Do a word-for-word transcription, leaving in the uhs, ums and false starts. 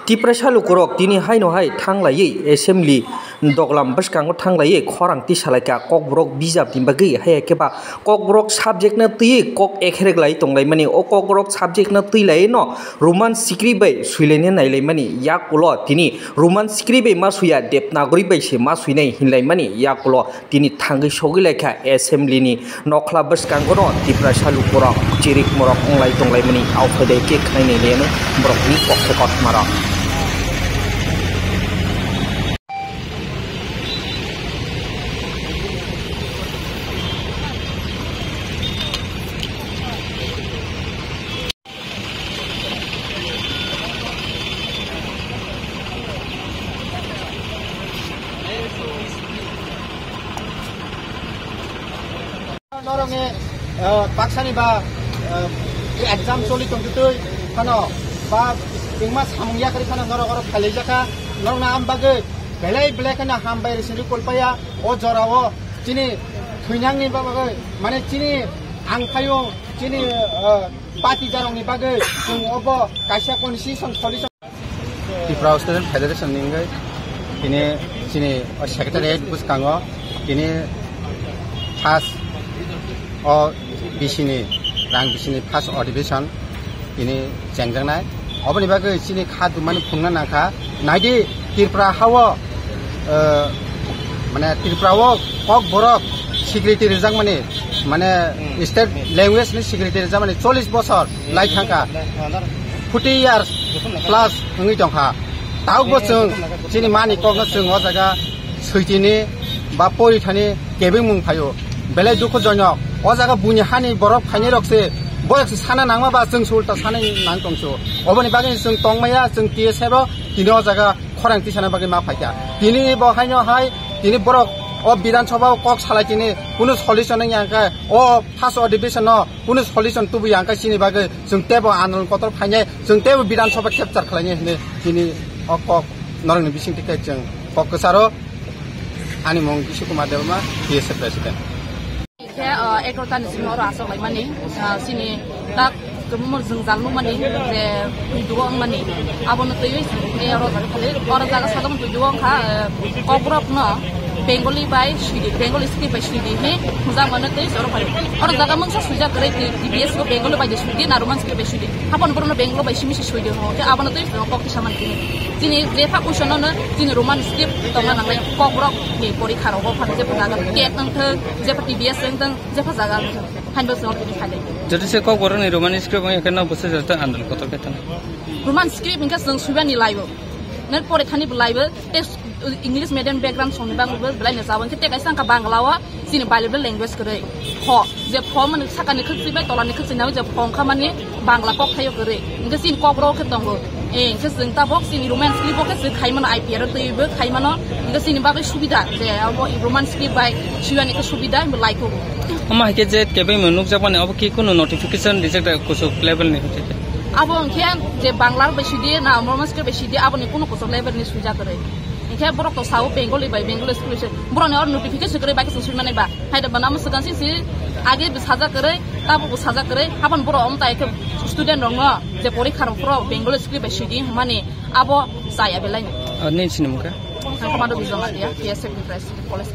Tiprasa lukurok tini haino hai thanglaiwi assembly doglam bwskango thanglaiwi khorang tisalaikha, kokborok bijapni bagwi, hai khe ba kokborok subject no twiwi kok ekherek lai tonglaimani. O kokborok subject no twi laiwi no Roman script bai swilaina nailaimani, yak ulo tini Roman script bai ma swiya, Devanagari bai se ma swinai hinlaimani, yak ulo tini thangwi sogwi laikha assembly ni nokhla bwskango no Tiprasa lukurok chirik morok wnglai tonglaimani, auphaidai khe khnai nai leno borokni kokse kothmarok. Norokni, eh, baksani ba, eh, exam choli tongtwi phano ba tengma samung yakarwi phano norok oro phailaijak kha. Norokno am bagwi belai belai kheno hambai rwsingwi kolpaiya. O jorao chini thwinangni bagwi, mane chini ang phaiyung, chini, eh, party jarokni bagwi chwng obo kaisa constitution solution. Tripura Student Federation ni wngwi tini chini o secretariat bwskango tini first o bisini rang bisini first admission tini chengjaknai. Oboni bagwi chini kha dumani phungna nangkha. Naidi Tripura hao, eh, mane Tripura o kokborok security rijakmani, mane state language ni security rijakmani chollish bosor lai thangkha, forty years plus wngwi tongkha. Tabukbo chwng chini mani kokno chwng o jaga switini ba porithani kebengmung phaio. Belai dukhujonok. O jaga buini hani borok phainai rok se, borok se sana nangma ba chwng se ulta sanai nang tong se. Oboni bagwi chwng tongmaya, chwng T S F o tini o jaga khorang tisana bagwi ma phaikha. Tini bo haino hai, tini borok o Bidhan Sabha o kok salai tini kunu solution wngya hwnkhe o first admission no kunu solution tubuya hwnkhe chini bagwi chwng teibo andolon kotor khainai, chwng teibo Bidhan Sabha capture khlainai hinwi chini o kok norokni bisingtwi khe chwng kok kwcharo. Ani mung Kishore Kumar Debbarma, T S F President. Khe, ah, egaroh ta ni simi oro aswk laimani, ah, chini tak kwbangma jwngjal nukmani je twi dugo wngmani, abono twiwi chwng khe oro jaga phali, oro jaga salo twi dugo wngkha, eh, kokborok no Bengali bai swidi, Bengali script bai swidi hinwi hwnjakmano tei oro phai. Oro jaga mungsa swijak kwrwi T B S o Bengali bai de swidi na Roman script bai swidi. Hapan borokno Bengali bai simi se swidi hwnwi khe abono twiwi chwng kok kisa mani. Chini je pha question no chini Roman script tongna nangnai, kokborok ni porikha rogo phano je pha jaga ket wngthok, je pha T B S wngthok, je pha jaga wngthok, haino chwng tini khailai. Jodi se kokborok ni Roman script wngya khe no bwswk jora andolon kotor khe thang. Roman script hwnkhe chwng swibani laibo, nang pore thani bo laibo, tei English medium background songni bagwi bo belai no jabo, hwnkhe tei kaisa wngkha Bangla o. Chini bilingual language kwrwi. Pho, je pho mani sakani khwchwi bai tolani khwchwi nangwi je pho wngkha mani Bangla kokthaio kwrwi. Hwnkhe chini kokborok khe tongo. Eh, hwnkhe chwng tabok chini Roman script bo khe chwng khai mano, I P R o twiwi bo khai mano. Hwnkhe chini bagwi subida je abo Roman script bai swiyani khe subida, bo lai kho. Omo hai khe je kebengmung nukjakmani abo ki kunu notification rijak da kuchuk level ni hoite? Abo hwnkhe je Bangla bai swidi na Roman script bai swidi, aboni kunu kuchuk level ni swijak kwrwi. Hwnkhe borok to sao Bengali bai Bengali school se. Borokni oro notification kwrwi bai khe chwng swimani ba. Hai da bana mwswkang sisi age bo sajak kwrwi, tabo bo sajak kwrwi. Hapan borok omo tai khe student rokno je porikha rok phuru Bengali script bai swidi hwnmani abo chaya belai ni. Ah, nini sini mungkha? Ang Komando Bijoma dia, T S F ni president, college.